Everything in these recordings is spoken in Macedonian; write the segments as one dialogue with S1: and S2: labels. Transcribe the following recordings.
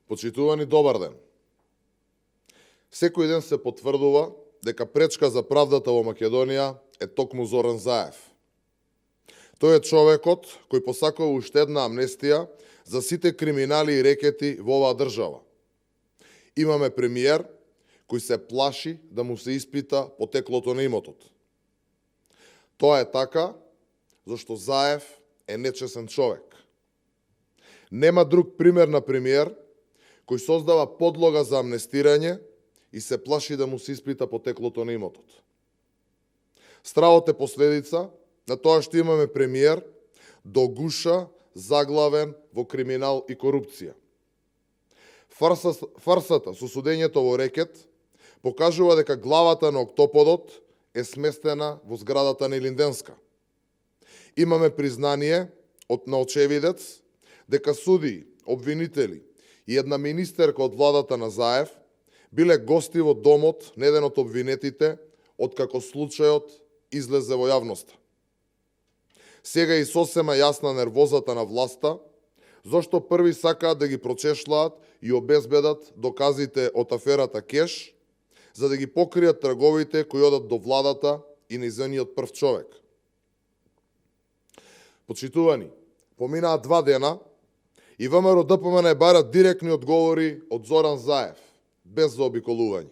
S1: Почитувани, добар ден. Секој ден се потврдува дека пречка за правдата во Македонија е токму Зоран Заев. Тој е човекот кој посакува уште една амнестија за сите криминали и рекети во оваа држава. Имаме премиер кој се плаши да му се испита потеклото на имотот. Тоа е така зашто Заев е нечесен човек. Нема друг пример на премиер кој создава подлога за амнестирање и се плаши да му се испита потеклото на имотот. Стравот е последица на тоа што имаме премиер до гуша заглавен во криминал и корупција. Фарсата со судењето во рекет покажува дека главата на октоподот е сместена во зградата на Илинденска. Имаме признание на очевидец дека судии, обвинители и една министерка од владата на Заев биле гости во домот на еден од обвинетите откако случајот излезе во јавноста. Сега и сосема јасна нервозата на власта, зашто први сакаат да ги прочешлаат и обезбедат доказите од аферата Кеш, за да ги покријат трговите кои одат до владата и нејзиниот прв човек. Почитувани, поминаа 2 дена и ВМРО ДПМН бара директни одговори од Зоран Заев, без заобиколување.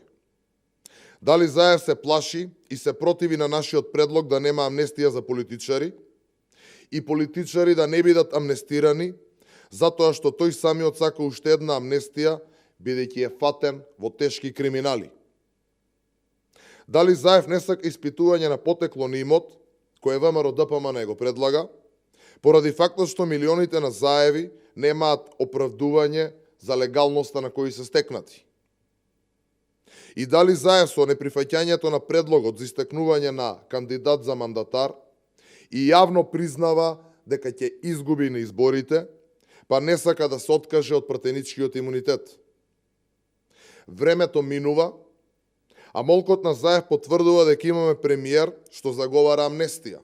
S1: Дали Заев се плаши и се противи на нашиот предлог да нема амнестија за политичари и политичари да не бидат амнестирани, затоа што тој самиот сака уште една амнестија, бидејќи е фатен во тешки криминали. Дали Заев не сака испитување на потекло на имот, кој ВМРО ДПМН го предлага, поради фактот што милионите на Заеви немаат оправдување за легалноста на кои се стекнати. И дали Заев со неприфаќањето на предлогот за истекнување на кандидат за мандатар и јавно признава дека ќе изгуби на изборите, па не сака да се откаже од пратеничкиот имунитет. Времето минува, а молкот на Заев потврдува дека имаме премиер што заговара амнестија,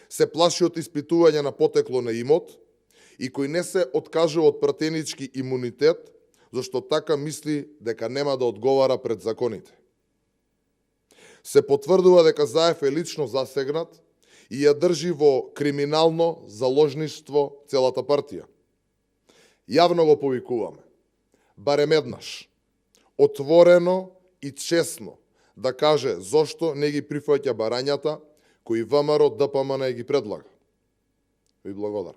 S1: се плаши од испитување на потекло на имот и кој не се откажува од пратенички имунитет, зашто така мисли дека нема да одговара пред законите. Се потврдува дека Заев е лично засегнат и ја држи во криминално заложништво целата партија. Јавно го повикуваме, барем еднаш, отворено и честно да каже зошто не ги прифаќа барањата кои ВМРО ДПМН ги предлага. Ви благодарам.